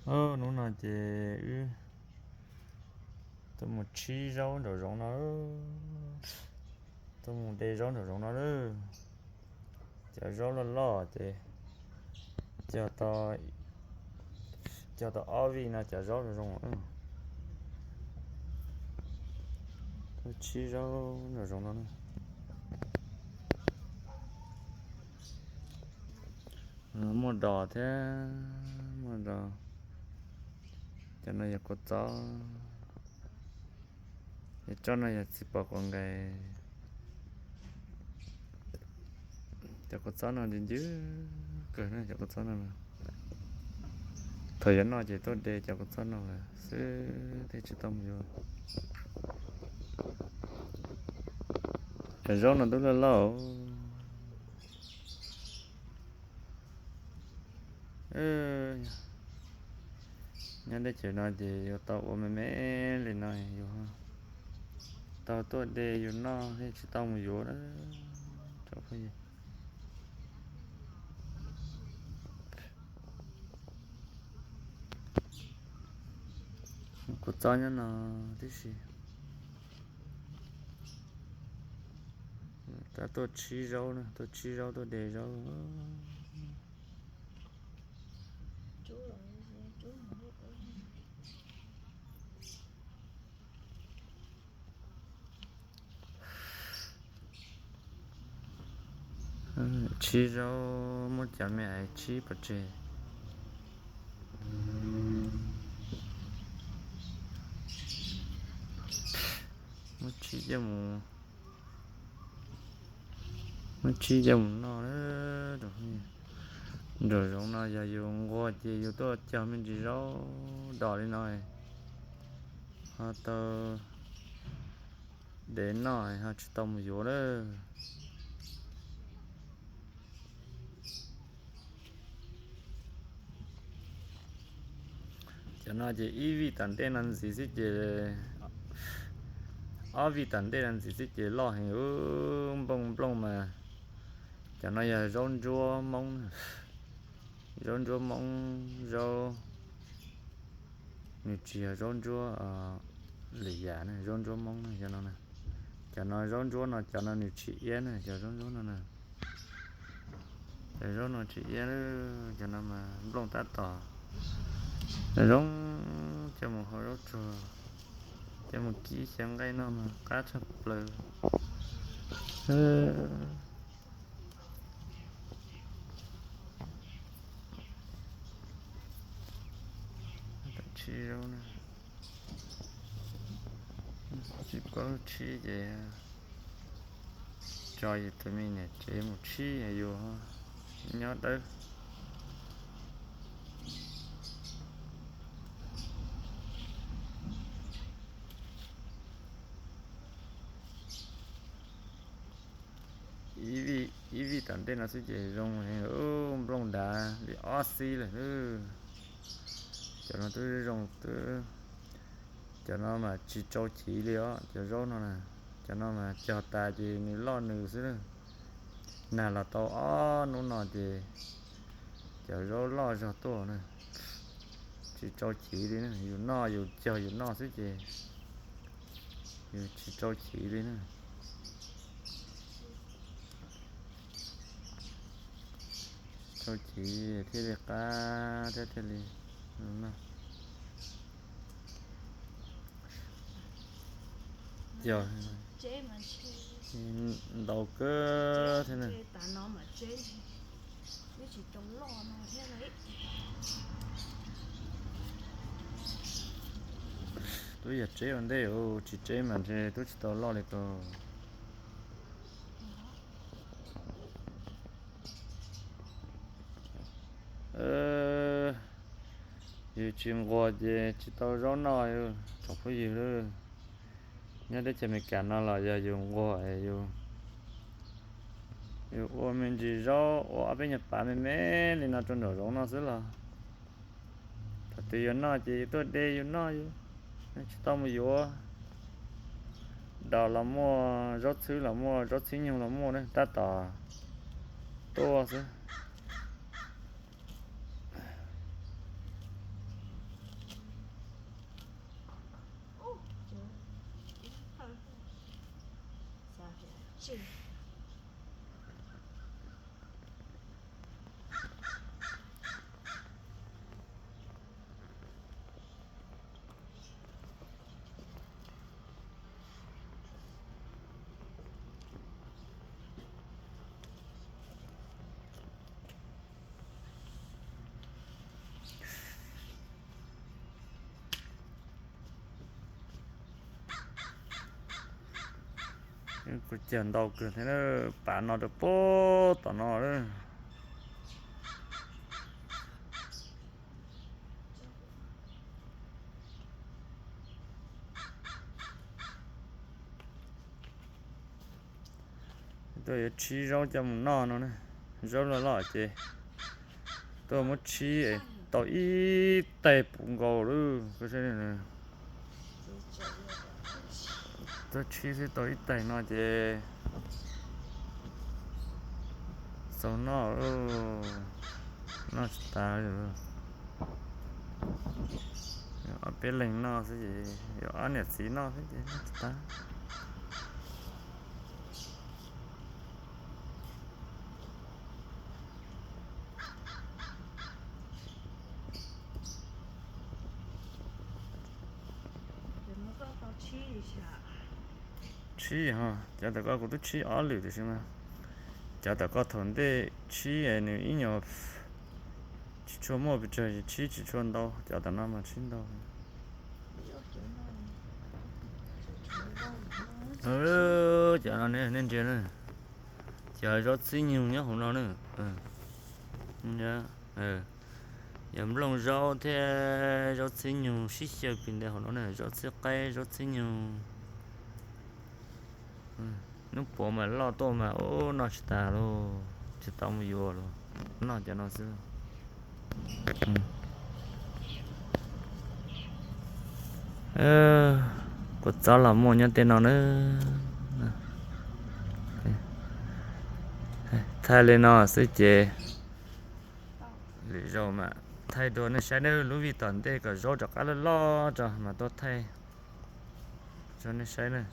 Hnub no ces wb tuaj mus tshib zaub nraum zoov no, tuaj mus de zaub nraum zoov no lawm. Cov zaub loj loj ces cog tau ob vij no cov zaub zoo zoo. Tuaj tshib zaub nraum zoov no. Muaj dos thiab, muaj dos. Cov no yog kua txob, cov tsob no yog txiv pos quav nqes. Cov kua txob no ncw ncw kawg na, cov kua txob no. Thaum yuav noj ces tuaj de cov kua txob no xwb thiaj tsis tau mus yuav. Cov zaub no twb loj loj. Nyob teb chaws no ces yuav tau ua me me li no, yuav tau tuaj de yus noj thiaj tsis tau mus yuav na. Kuv txob nyob no tib si. Tab tuaj tshib zaub na, tuaj tshib zaub tuaj de zaub. Tshib zaub muab cov me aiv tshib pov tseg. Muab tshib coj mus, muab tshib coj mus noj. Nraum zoov no yog yus nquag ces yus tuaj cog me ntsis zaub dos li no, ho tau dev noj ho tsis tau mus yuav lawm. Cov no ces ib vij tom ntej no ntxiv xwb ces, ob vij tom ntej no ntxiv xwb ces loj heev ub nplooj nplooj mas. Cov no yog zaub ntsuab Hmoob, zaub ntsuab Hmoob, zaub, nws tsis yog zaub ntsuab lwm yam ne, zaub ntsuab Hmoob ne, cov no. Cov no zaub ntsuab no, cov no nws tsis iab ne, cov zaub ntsuab no na. Cov zaub no tsis iab, cov no mas nplooj tab tom zoo, coj mus hau zaub tsuag, coj mus kib xyaw nqaij noj mas qab tshaj plaws. Tshib zaub na, tsis paub tshib ces tso yus tus me niam tsev mus tshib yus nyob dawb. Ib vij tom ntej no xwb ces zoo heev, nplooj dav li ob xib lawm. Cov no twb zoo, cov no mas tsis tsau chiv li os, cov zaub no na. Cov no mas cog tas ces nws loj nws xwb. Nag los tau ob hnub no ces cov zaub loj zog tuaj na, tsis tsau chiv li na. Yus noj yus cog yus noj xwb ces yus tsis tsau chiv li na. Tsau chiv thiaj li qab thiab thiaj li noj. Yog ntau kawg thiab na. Twb yog tseb ua ntej, tsis tseb mas ntshe twb tsis tau loj li tau. Yus tsis nquag ces tsis tau zaub noj, tsoom phooj ywg. Nyob teb chaws Amelikas no los yog yus nquag, yus ua me ntsis zaub, ua ob peb nyuag pav me me li no rau nraum zoov no xwb los thaum twg yuav noj ces yus tuaj de yus noj, yus tsis tau mus yuav. Dos los muaj, zaub txhwb los muaj, zaub txhwb nyoog los muaj, tab tom tuaj xwb. Kuv cog ntau kawg thiab, pav no rau puag tom no lawm. Tuaj yuav tshib zaub coj mus noj no na. Zaub loj loj ces tuaj muab tshib tau ib tais puv nkaus lawm. Tuaj tshib xwb tau ib tais no ces xaus noj, noj tsis tas. Ob peb leeg noj xwb ces, yog ob niam txiv noj xwb ces noj tsis tas. Tshib ho, cov tom koj kuv twb tshib ob lwm tiam sis mas cov tom koj thaum ntej tshib nws ib nyuag tsis tshua muaj pes tsawg, tshib tsis tshua ntau, cov tom no mas tshib ntau. Cov no nej ntsia na, cov zaub txhib nyug nyob hauv no na. Yog nplooj zaub thiab zaub txhib nyug sib xyaw plig ntawd hauv no na, zaub txhib qaib zaub txhib nyug. Hnub puav mas loj tuaj mas ub noj tsis tas lauj, tsis tau mus yuav lauj, noj cov no xwb. Kua txob los muaj nyob tej no na. Thaij li no xwb ces lwm zaus mas thaij dua nej saib na, lub vij tom ntej kom zaub rov qab loj loj tso mas tuaj thaij rau nej saib na.